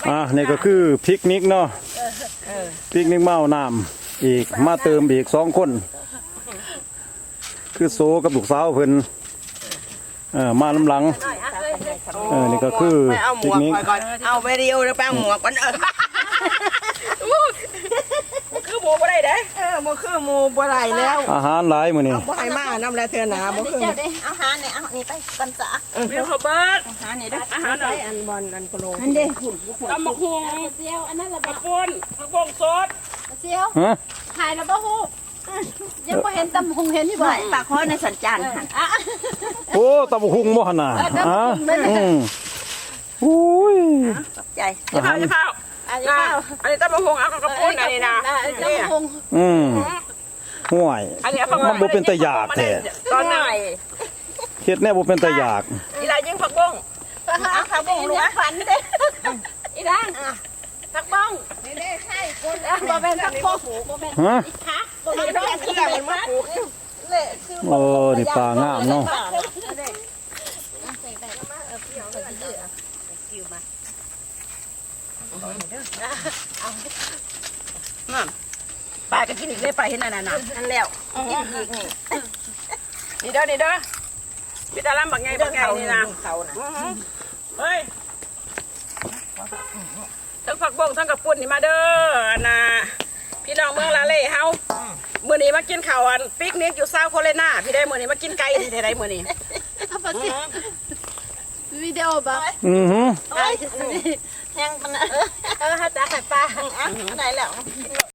ອ່າ ນີ້ກໍຄືພິກນິກເນາະ ເອີ ພິກນິກມາເອົານ້ຳອີກ ມາເຕີມອີກສອງຄົນ ຄືໂສກັບລູກສາວເພິ່ນ ເອີ ມານຳຫຼັງ ເອີ ນີ້ກໍຄືພິກນິກ ເອົາວິດີໂອແລ້ວໄປເອົາໝວກກ່ອນ ເອີ ຄືໝູບໍ່ໄດ້ເດ້ ເອີ ບໍ່ຄືໝູບໍ່ໄດ້ແລ້ວ ອາຫານຫຼາຍມື້ນີ້ ເອົາບໍ່ໃຫ້ມານຳແລ້ວເທື່ອໜ້າ ບໍ່ຄື ເຈົ້າເດ້ ເອົາຫານນີ້ ເອົານີ້ໄປກ່ອນຊະ ເອີ ມີເຂົ້າເບີດ ອາຫານນີ້ເດີ ອາຫານ ອັນ ອັນບ່ອນ ອັນກະໂຫຼ ອັນເດ້ ພຸ້ນ ຕຳບັກຫຸ່ງ ເຊວ ອັນນັ້ນລະ ຜັກປຸ້ນ ຜັກບົ້ງສົດ ເຊວ ຮະ ຖ່າຍແລ້ວບໍ່ຮູ້ ຍັງບໍ່ເຫັນຕຳບັກຫຸ່ງ ເຫັນຢູ່ບໍ່ ປາກຄໍໃນສັນຈານຫັ້ນ ໂອ້ ຕຳບັກຫຸ່ງບໍ່ຫັ້ນນະ ເອີ ຕຳບັກຫຸ່ງ ອືມ ໂອ້ຍ ຂອບໃຈ ຢ່າເຝົ້າ ຢ່າເຝົ້າ ອັນນີ້ຕຳບັກຫຸ່ງ ເອົາກະປຸ້ນ ເອີ ອັນນີ້ນະ ເອີ ຕຳບັກຫຸ່ງ ອືມ ຫ້ວຍ ອັນນີ້ເອົາຜັກ ມັນບໍ່ເປັນຕາຢາກແທ້ ຕອນນັ້ນ ເຮັດແນວບໍ່ເປັນຕາຢາກ ອີຫຼາຍິງຜັກບົ້ງ ເອົາຜັກບົ້ງລູກ ຝັນເດ້ ອີຫຼາ ຜັກບົ້ງ ນີ້ເດ້ ໃຊ່ຄົນ ບໍ່ແມ່ນຜັກບົ້ງ ບໍ່ແມ່ນ ຮະ ຜັກ ບໍ່ແມ່ນຜັກ ເອີ ນີ້ປ່າງາມເນາະ ນັ້ນ ປາກໍກິນອີກເດ້ ປາເຫັນອັນນັ້ນນະ ນັ້ນແລ້ວ ອີກ ອີກ ນີ້ ນີ້ເດີ ນີ້ເດີ ມີແຕ່ລຳບັກໃຫຍ່ ບັກໃຫຍ່ນີ້ນະ ເຂົ້ານະ ເຮີ້ຍ ທັງຜັກບົ້ງທັງກະປຸ້ນນີ້ມາເດີ ອັນນ່າ ພີ່ນ້ອງເມືອງລາເລເຮົາ ອືມ ມື້ນີ້ມາກິນເຂົ້າອັນປິກນິກຢູ່ຊາວໂຄເລນາ ພີ່ເດ້ ມື້ນີ້ມາກິນໄກ່ທີ່ໃດມື້ນີ້ ວິດີໂອບໍ່ ອືຮຶ ໂອ້ຍ ແຮງປານນັ້ນ ເອີ ເຮົາຕັກໃຫ້ປາ ອືມ ໄດ້ແລ້ວ ກິນໂລດ